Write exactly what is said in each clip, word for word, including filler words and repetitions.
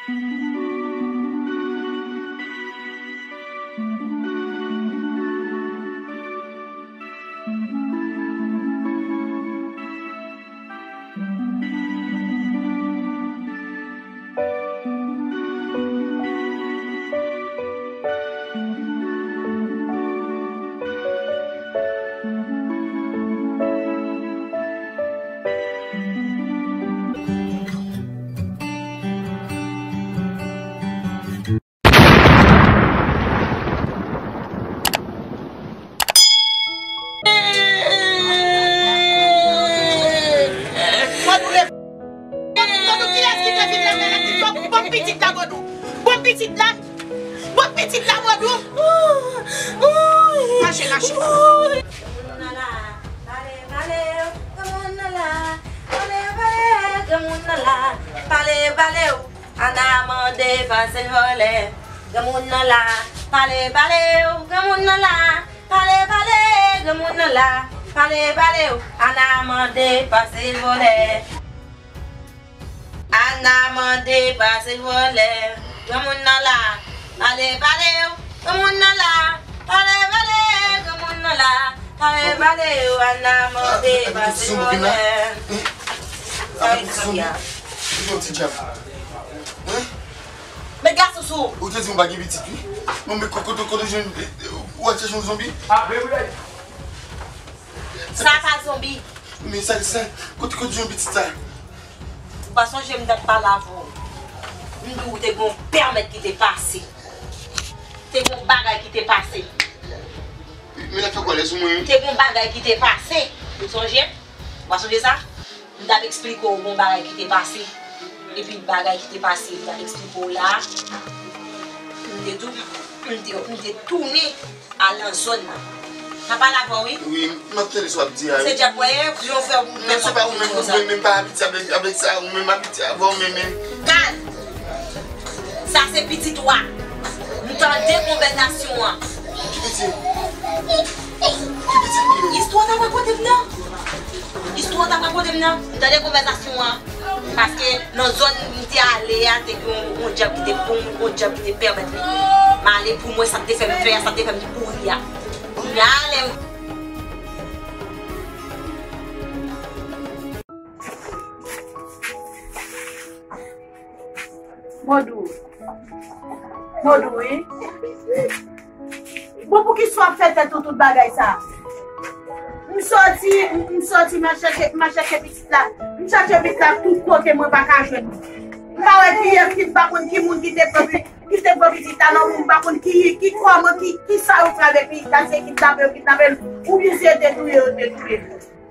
Vodou, kiyès ki te vin la, la, la, ki ban, ban pitit la, Vodou? Ban pitit la. Ban pitit la, Vodou. Mache, mache. Granmoun nan la, pale, pale, granmoun nan la, pale, pale, granmoun nan la, pale, pale, Ana mande pase vòlè. Granmoun nan la, pale, pale, granmoun nan la, pale, pale, granmoun nan la, pale, pale, Ana mande pase vòlè. Ana mande pase vòlè. Granmoun nan la, pale, pale, granmoun nan la, pale, pale, granmoun nan la, pale, pale, Ana mande pase vòlè. Sa e kòb ya. Ou yon ti djab. Hein? Met gason sou ou. Ou te di m pa gen pitit, wi. Bon, men kote, kote, kote w jwenn, ou al chèche yon zonbi? Sa pa zonbi. Men sa, sa, kote, kote w jwenn pitit sa? Ou pa sonje m t ap pale avè w. M di w te gen yon pèmèt ki te pase. Te gen yon bagay ki te pase. Men l ap fè kòlè sou mwen, wi. Te gen yon bagay ki te pase. Ou sonje? Ou pa sonje sa? M t ap eksplike w yon bagay ki te pase. Epi bagay ki te pase, m t ap eksplike w la. M te tou, m te, m te tounen al nan zòn nan. M ap pale avè w, wi. Wi, m ap tande sa w ap di a, wi. Se djab w ye, yon fè ou. Non, se pa ou menm, ou menm, menm pa abitye avèk, avèk sa, ou menm abitye avè w menm, menm. Gad! Sa se pitit ou a. M tande konvèsasyon an. Ki pitit? Ki pitit li ye? Istwa w t ap rakonte m nan. Istwa w t ap rakonte m nan. M tande konvèsasyon an. Paske nan zòn m te ale a, te gen yon, yon djab ki te pran m, yon djab ki te pèmèt li. M ale pou m wè sa k te fè m fè a, sa k te fè m kouri a. Kounye a, lè m Modou. Modou, wi. Bon, poukisa w ap fè tèt ou tout bagay sa? M sòti, m, m sòti, m al chèche, m al chèche pitit la. M chèche pitit la tout kote, mwen pa ka jwenn li. M pa wè kiyès ki, m pa konn ki moun ki te pran pi-, ki te pran pitit la nan men w, m pa konn ki, ki kòman, ki, ki sa yo fè avèk pitit la, se kidnape yo kidnape l, oubyen se yo te touye yo te touye l.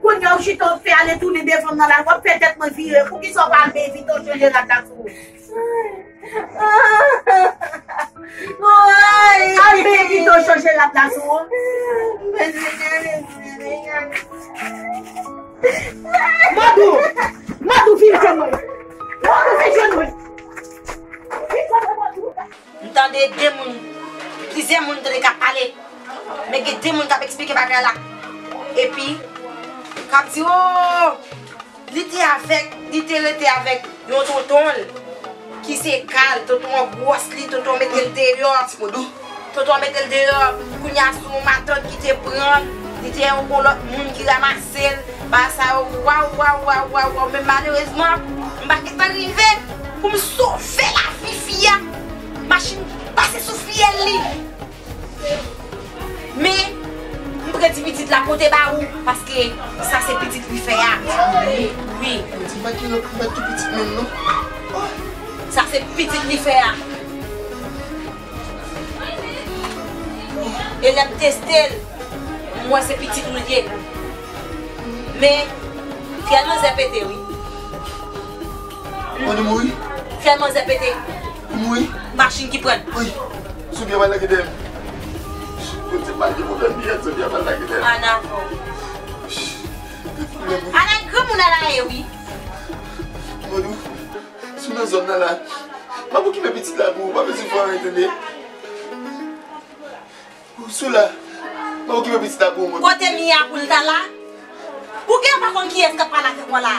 Kounye a w chita w fè ale tounen devan m nan la, w ap fè tèt mwen vire. Poukisa w pa al benyen pito w chanje rad la sou ou? Al benyen pito w chanje rad la sou ou. Modou! Modou, vin jwenn mwen! Modou, vin jwenn mwen! Vin jwenn mwen, Modou! M tande de moun, plizyè moun m tande k ap pale. Men gen de moun k ap eksplike bagay la. Epi, k ap di, o, li te avèk, li te rete avèk yon tonton l, ki se Kal, tonton an gwòs li, tonton an mete l deyò. Tonton an mete l deyò. Kounye a, se yon matant ki te pran l, li te yon, yon lòt moun ki ranmase l. Bagay sa yo, waw, waw, waw, waw, waw. Men malerezman, m pa gentan rive pou m sove lavi fi a. Machin pase sou fyèl li. Men, m predi pitit la pote ba ou, paske sa se pitit li fè a. Wi, wi. Ou di m pa gen lòt, m pa gen pitit menm, non. Sa se pitit li fè a. E lè m teste l, m wè se pitit ou l ye. Men, fyèl manzè pete, wi. Mwen mouri? Fyèl manzè pete. Ou mouri? Machin ki pran l. Wi. Zonbi a pral lage dèyè m. Bondye pa gen pwoblèm, biyè zonbi a pral lage dèyè m. Ana fò. Ana granmoun ala ye, wi. Modou, si w nan zòn nan la, m ap okipe pitit la pou ou, pa bezwen fè anyen, tande? Ou sou la. Mwen okipe pitit la pou ou, mwen. Kote Mia pou l ta la? Ou gen pa konn kiyès k ap pale avèk mwen la?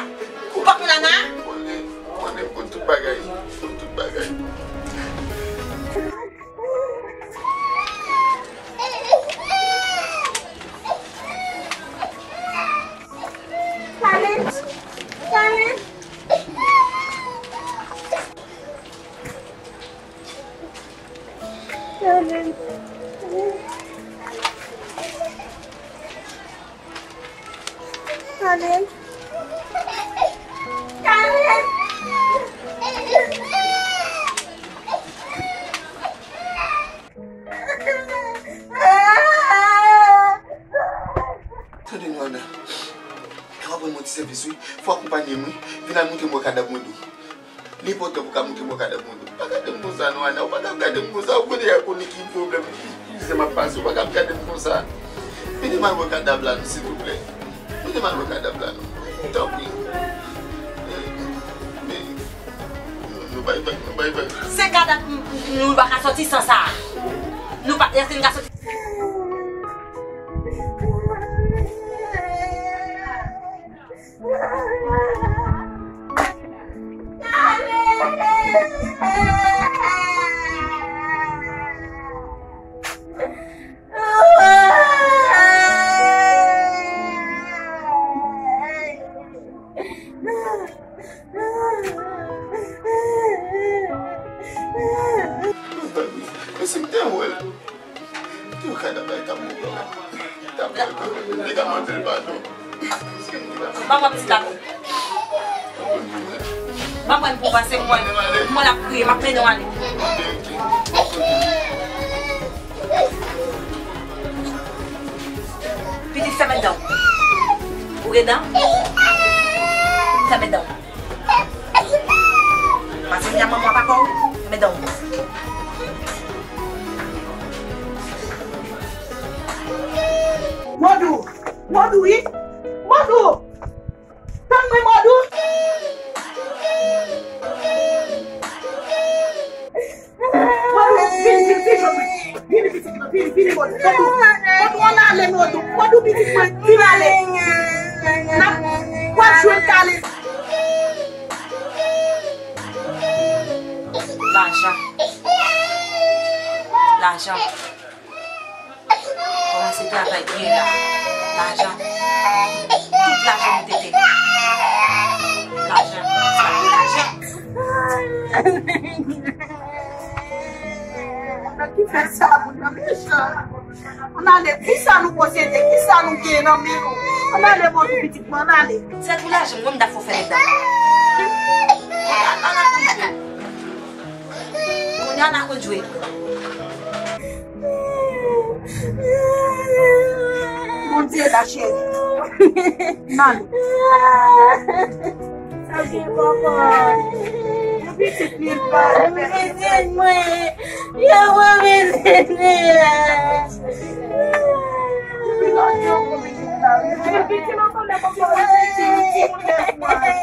Ou pa konn Ana? Konnen, konnen, m konn tout bagay. M konn tout bagay. Kalen. Kalen. Kalen. Tande non, Ana. Lè w ap rann mwen ti sèvis, wi, fò w akonpanye m, wi. Vin al montre m wè kadav mwen tou. Li enpòtan pou w ka montre m wè kadav mwen tou. Pa gade m konsa non, Ana. Ou pa ka gade m konsa. Ou konnen a konnen ki pwoblèm, ki, ki mizè m ap pase. Ou pa ka gade m konsa. Vini m al wè kadav la non, silvouplè. Vini m al wè kadav la non. Tanpri. Nou bay vag, nou bay vag. Se kadav m, m, nou pa ka sòti san sa. Nou pa, èske nou ka sòti? Mwen si m te wè l, te yo ka dabay t ap mouton. T ap mouton. Li ka mande l padon. Ban mwen pitit la pou. Ban mwen pou pase mwen. Mwen l ap kriye, m ap mennen w ale. Pitit, fèmen dan w. Ou gen dan? Fèmen dan w. Pase m nan manman papa w, fèmen dan w. Modou! Modou, wi! Modou! Tann mwen, Modou! Modou, vini, vini, vini, vini, pitit mwen, vini, vini, Modou, Modou, Modou, ann ale, Modou, Modou, pitit mwen, vin ale. N ap, w ap jwenn Kalen. Lajan. Lajan. Kòmanse travay byen la. Lajan. Tout lajan m te fè. Lajan. Lajan. Ki fè sa, moun nan mechan. Ann ale, kisa nou posede, kisa nou gen nan men nou? Ann ale, Modou, pitit mwen, ann ale. Se pou lajan, mwen, m ta fò fè nèg la. Ala, ala, ala, ala. Kounye a n a konn jwe. Bondye la, cheri. Nan. Sa gen papa. Yon pitit li pa. Pitit mwen. Yo mwen pitit li la. Pitit mwen konn papa. Pitit mwen.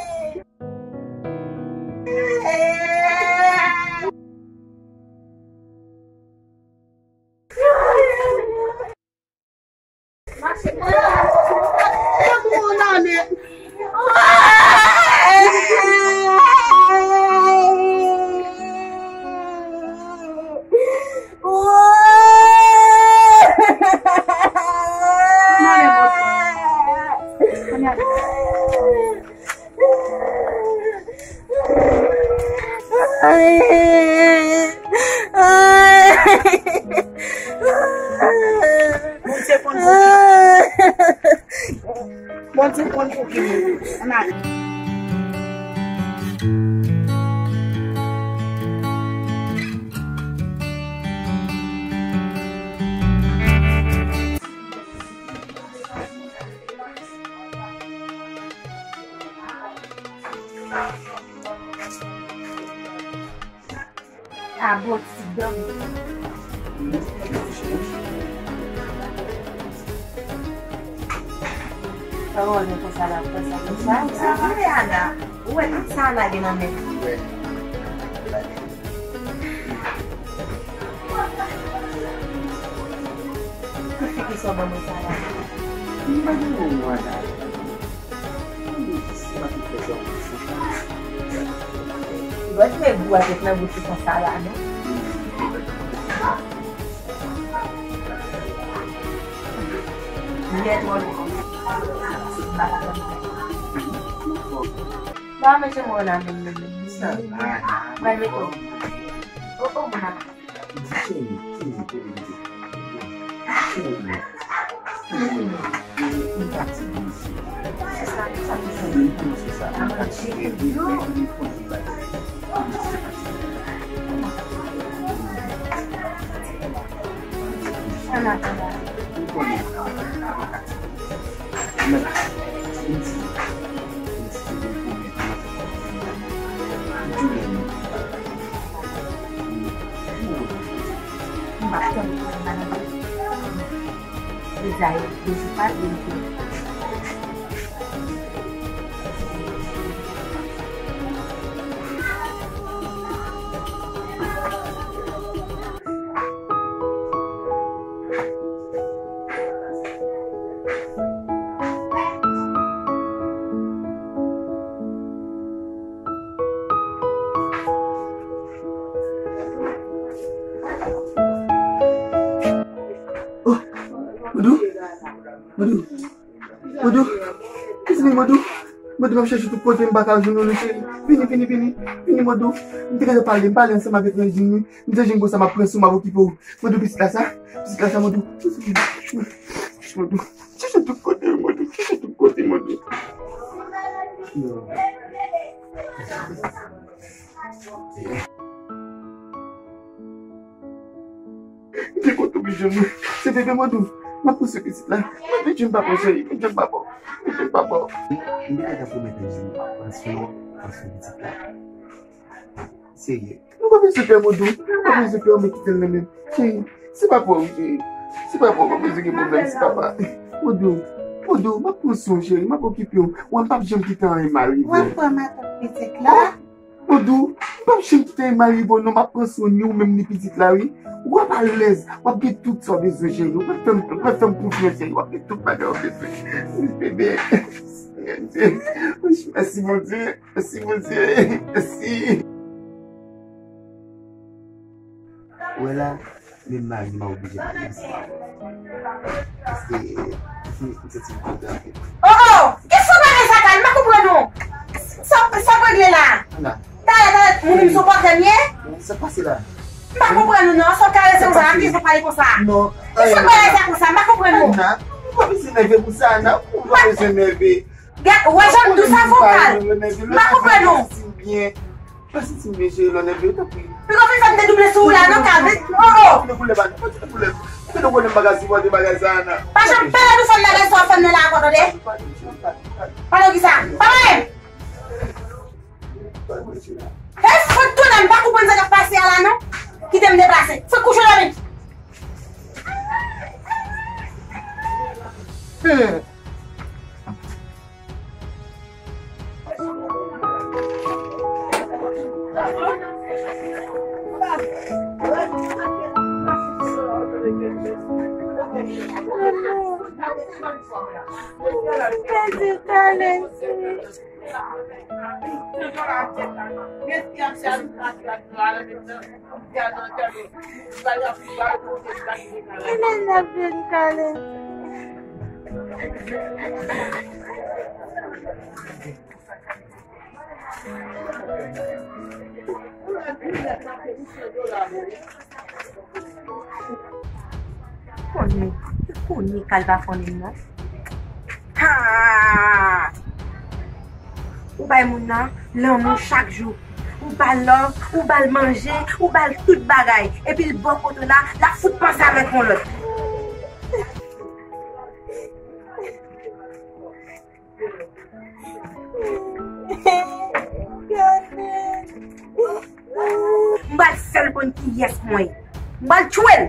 Bondye konn pou ki. Bondye konn pou ki moun. Ann ale. A bon ti dan. Pawòl nou konsa la, konsa, konsa. Sa vre, Ana. Ou wè tout sa Ana gen nan men. Tout figi sa w ban mwen sa la. M pa gen yon mwa la. M pa gen yon mwa la. Gòt nèg ou a tèt nan bouch ou konsa la, non? Lè twò lwen. Ba mete mwen la menm, menm, menm. Sa va. Mwen mete. O, o, mwen ap Oh, Modou, Modou, Modou, kisa li Modou? Modou, m ap chèche tout kote, m pa ka jwenn ou non, cheri. Vini, vini, vini, vini, Modou. M te gentan pale, m pale ansanm avèk Anjin, wi. M di Anjin konsa m ap pran swen w, m ap okipe w. Modou, pitit la sa, pitit la sa, Modou. Modou, chèche tout kote, Modou, chèche tout kote, Modou. M te kontan oblije mwen. Se bebe Modou. M ap pran swen pitit la. Mwen Bondye m pa bon, cheri. Bondye m pa bon. Bondye m pa bon. M te gentan pwomèt Anjin m ap pran swen w, pran swen pitit la. Serye. Nou pa bezwen pè Modou. Nou pa bezwen pè, men kite l nan men m. Cheri, se papa w, cheri. Se papa w, pa bezwen gen pwoblèm, se papa. Modou, Modou, m ap pran swen w, cheri. M ap okipe w. Wè, m p ap janm kite anyen mal rive w. W ap pran matant pitit la? Modou, m p ap janm kite anyen mal rive w non, m ap pran swen ni ou menm ni pitit la, wi. W ap alèz, w ap gen tout sa w bezwen, cheri. W ap fè m, w ap fè m konfyans, cheri. W ap gen tout bagay w bezwen. Bebe. Mèsi, Bondye. Mèsi, Bondye. Mèsi. Ou wè la, menm mari m a oblije pale ansanm avè w. Paske, m, m santi m kontan anpil. Oh, oh! Kisa w pale sa, Kal? M pa konprann ou. Sa, sa w regle la? Ana. Talè, talè, moun m sou pòtè m ye? Sa k pase la? M pa konprann ou non. Sa w karese konsa, kisa w pale konsa? Non. Kisa w pale sa konsa? M pa konprann ou. Ana, ou pa bezwen nève pou sa, Ana. Ou pa bezwen nève. Gad, ou wè jan m dous avè w, Kal? M pa konprann ou. Mwen santi m byen. Mwen santi m byen, cheri, lè w nève, tanpri. Piko fin fè m te double sou ou la, non, Kal? Oh, oh! Tire koulèv, Ana, tire koulèv. Ou konnen m pa ka sipòte bagay sa, Ana. Pa janm pale nou fè m bagay sa w fè m nan la ankò, tande? Pale w kisa? Pa pale m! Hey, fout tounen, m pa konprann sa k ap pase a la, non. Kite m deplase. Fout kouche dòmi. Hmm. Pèdi talè, cheri. Kilè n ap jwenn talè? Konnen, konnen Kal pa konnen non. Ha! Ou bay moun nan lanmou chak jou. Ou ba l love, ou ba l manje, ou ba l tout bagay. Epi l bò kote w la, l ap fout panse avèk yon lòt. M pral fè l konn kiyès mwen ye. M pral tchwe l.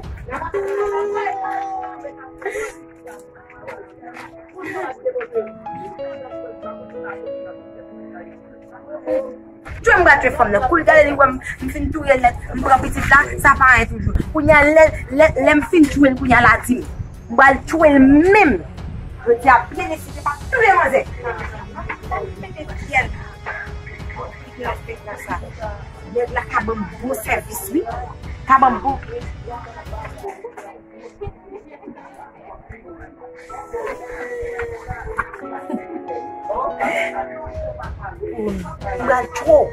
Tchwe m pral tchwe fanm nan. Kou l gade li wè m, m fin touye l nèt, m pran pitit la, sa pa anyen toujou. Kounye a, lè, lè, lè m fin tchwe l, kounye a l a di m. M pral tchwe l menm. Jodi a byen deside, m ap touye manzè. Mete pyè l. Nèg la ka ban m bon sèvis, wi. Ka ban m bon. M pral tchwe w.